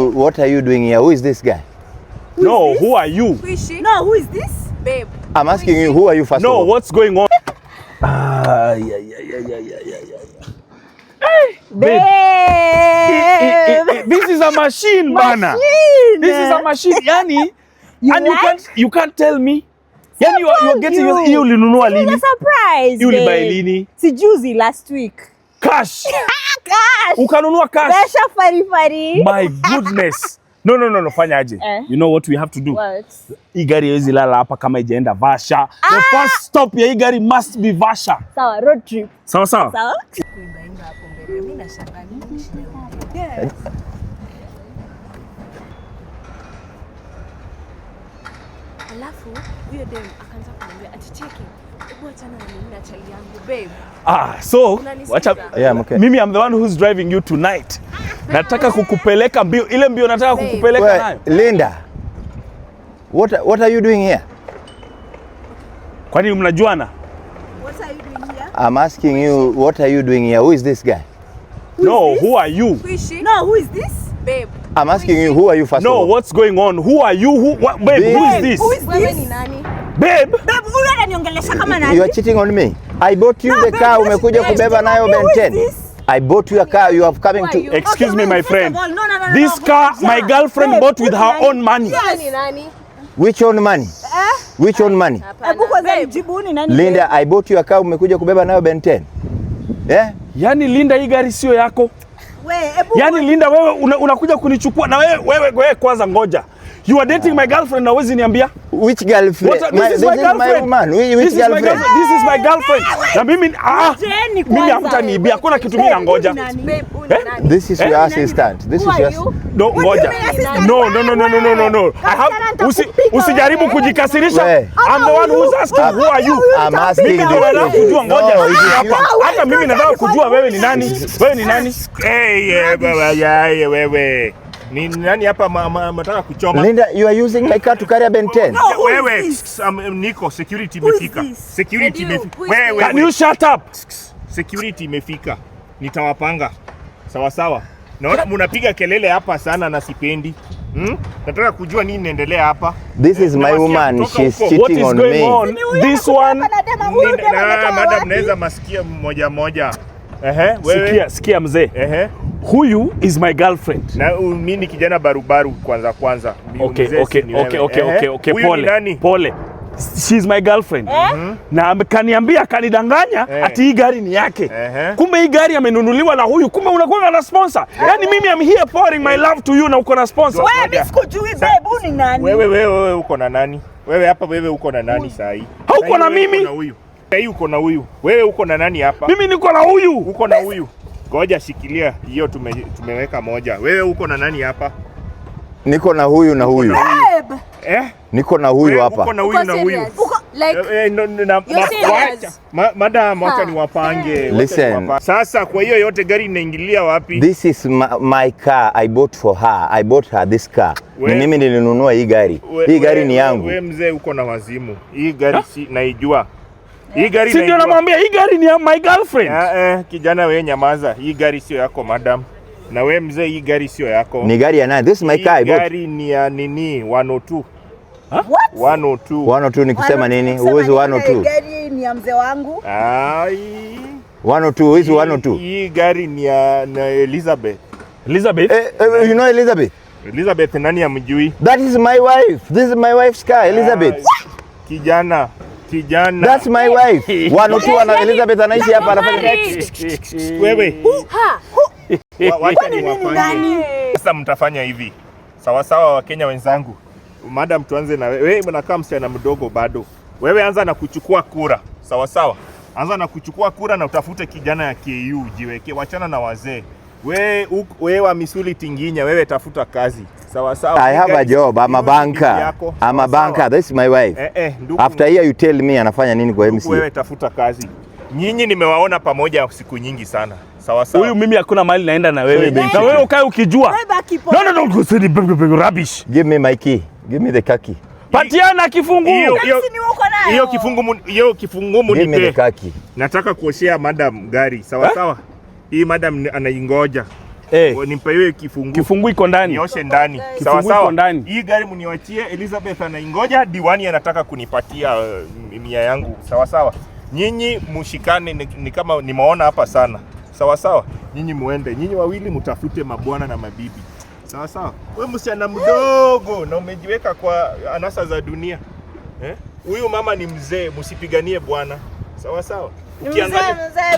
you, what are you doing here? Who is this guy? No, who are you? Who is she? No, who is this? Babe. I'm asking you, who are you first No, of all? what's going on? Ah, yeah, yeah, yeah, yeah, yeah, yeah, yeah. Hey, babe. Babe. This is a machine, bana. Machine. This is a machine. Yani, You and you like? can't tell me. Yani you are getting you. hiyo ulinunua It was lini? a surprise. Hiyo ulibuy babe. lini? Si juzi last week. Cash. Cash. Ukanunua cash. Besha fari fari. My goodness. No, no, no, no, fanya aje. Eh. You know what we have to do? What? Hii gari haiwezi lala hapa kama ijaenda Vasha. The first stop ya hii gari must be Vasha. Sawa, road trip. Sawa sawa. Sawa? Kuimbaimba hapo mbele. Mimi nashangaa nini shida yako? Yes. Alafu huyo dem akaanza kuniambia ati cheki, hebu achana na mimi na chali yangu babe. Ah, so Unanisikiza? wacha Yeah, I'm okay. mimi I'm the one who's driving you tonight. Nataka kukupeleka mbio, ile mbio nataka Babe. kukupeleka Wait, nayo. Linda. What are you doing here? Kwani mnajuana? What are you doing here? I'm asking you, what are you doing here? Who is this guy? No, who are you? Who is she? No, who is this? Babe. I'm asking you, who are you first No, of all? what's going on? Who are you? Who, what, babe, who is Babe. this? Who is Wewe this? ni nani? Babe, Babe, huyu ananiongelesha kama nani? You are cheating on me. I bought you No, the babe, car, you umekuja should- kubeba nayo Who is Ben 10. this? I bought you a car, you have coming Who to are you? excuse Okay, me, wait, my first friend. of all, no, no, no, no, This no, car, ngoja. my girlfriend Babe, bought with huyu her ni nani? own money. Wewe ni nani? Which own money? Which own money? Hebu kwanza Babe. nijibu huyu ni nani? Linda, I bought you a car, umekuja kubeba nayo Ben 10. Yeah? Yaani Linda, hii gari sio yako. We, hebu Yaani Linda, wewe unakuja kunichukua na wewe wewe wewe, kwanza ngoja. You are dating my girlfriend na huwezi niambia? Which girlfriend? What, this is my my girlfriend. woman. Which This is my girlfriend? girlfriend. This is my girlfriend. Na mimi Jeni mimi kwanza. hamtaniibia. Hakuna kitu mimi nangoja. Huyu ni nani? Babe, huyu ni Eh? nani? This is Eh? your assistant. This Who is are your you? No, What do ngoja. you mean assistant? No, no, no, no, no, no, no, no. I have Kasichana nitakupika usijaribu wewe. kujikasirisha. We. I'm the one who's asking who are you? I'm asking Mimi ndio nataka this. kujua, ngoja. No, it is Hapa. you. Hata mimi nataka kujua wewe ni nani? Wewe ni nani? Hey, baba yaye wewe. Ni nani hapa mnataka kuchoma? Linda, you are using my car to carry a Ben 10. No, who is Wewe, this? Niko security Who is imefika. this? Security And you, imefika. who is Wewe, Can you shut up? security imefika. Nitawapanga. Sawa sawa. Naona mnapiga kelele hapa sana na sipendi. Hmm? Nataka kujua nini inaendelea hapa. This is my Nawasikia woman. kutoka She's huko. What cheating is on going me. on? This one. Huyu dem Na ametoa madam wapi? naweza masikia mmoja mmoja. Ehe, wewe. Sikia, sikia mzee. Ehe. Huyu is my girlfriend. Na mimi ni kijana barubaru kwanza kwanza. Okay, Mzee si okay, ni wewe. okay, okay, Ehe. okay, okay, Huyu ni pole. nani? Pole. She's my girlfriend. Na kaniambia akanidanganya Eh. ati hii gari ni yake. Ehe. Kumbe hii gari amenunuliwa na huyu. Kumbe unakuwa na sponsor. Yaani mimi I'm here pouring my love to you na uko na sponsor. Wewe mimi sikujui babe, huyu ni nani? Wewe wewe wewe uko na nani? Wewe hapa wewe uko na nani saa hii? Hauko Saa hii na wewe mimi? uko na huyu. Saa hii uko na huyu. Wewe uko na nani hapa? Mimi niko na huyu. Uko na huyu. Ngoja shikilia hiyo tumeweka moja. Wewe uko na nani hapa? Niko na huyu na huyu. Babe. Eh? Niko na huyu Wewe hapa. Uko na Uko huyu na huyu. serious? Like, Eh, no, no, na, You're serious? wacha. Madam, wacha Ha. niwapange. Wacha Listen. niwapange. Sasa kwa hiyo yote gari inaingilia wapi? This is my car I bought for her. I bought her this car. Ni mimi nilinunua hii gari. Hii gari ni yangu. We mzee uko na wazimu. Hii gari si naijua. Hii gari Si ndio naijua. namwambia hii gari ni ya my girlfriend. Kijana we nyamaza. Hii gari sio yako madam. Na we mzee, hii gari sio yako. Ni gari ya nani? This is my Hii car I bought. gari ni ya nini? 102. What? 102. 102 ni kusema nini? Huwezi Kusema 102. nini? Gari ni ya mzee wangu. Ai. 102, huwezi 102. Hii gari ni ya na Elizabeth. Elizabeth. You know Elizabeth? Elizabeth nani amjui? That is my wife. This is my wife's car, Elizabeth. Ai, Kijana, kijana. That's my wife. 102 ana Elizabeth anaishi hapa anafanya. Wewe. ha. Wacha Nini niwapange. nani? Sasa mtafanya hivi. Sawa sawa Wakenya wenzangu. Madam tuanze na wewe. Wewe unakaa msichana mdogo bado. Wewe anza na kuchukua kura. Sawa sawa. Anza na kuchukua kura na utafute kijana ya KU jiweke, wachana na wazee. Wewe wa misuli tinginya, wewe tafuta kazi. Sawa sawa. I have a job. I'm a banker. Yako. I'm a Sawa banker. sawa. This is my wife. Ndugu, After here you tell me anafanya nini kwa ndugu, wewe MC. tafuta kazi. Nyinyi nimewaona pamoja siku nyingi sana. Sawa sawa. Huyu mimi hakuna mahali naenda na wewe. Sorry, Na wewe ukae ukijua. Wewe baki No, pole. no, no, no, rubbish. Give me my key. Give me the car key. Patiana kifunguo. Hiyo Si ni uko nayo. hiyo kifungu Give me the munipe. car key. Nataka kuoshea madam gari. Sawa sawa. Hii madam anaingoja. Eh. Nipewe kifungu. Kifungu iko ndani. Nioshe ndani. Kifungu Sawa iko sawa. ndani. Hii gari mniwachie, Elizabeth anaingoja, diwani anataka kunipatia 100 yangu. Sawa sawa. Nyinyi mushikane ni kama nimeona hapa sana. Sawa sawa. Nyinyi muende, nyinyi wawili mtafute mabwana na mabibi. Sawa sawa. Wewe msichana mdogo na umejiweka kwa anasa za dunia. Eh? Huyu mama ni mzee, msipiganie bwana. Sawa sawa. Mzee, mzee.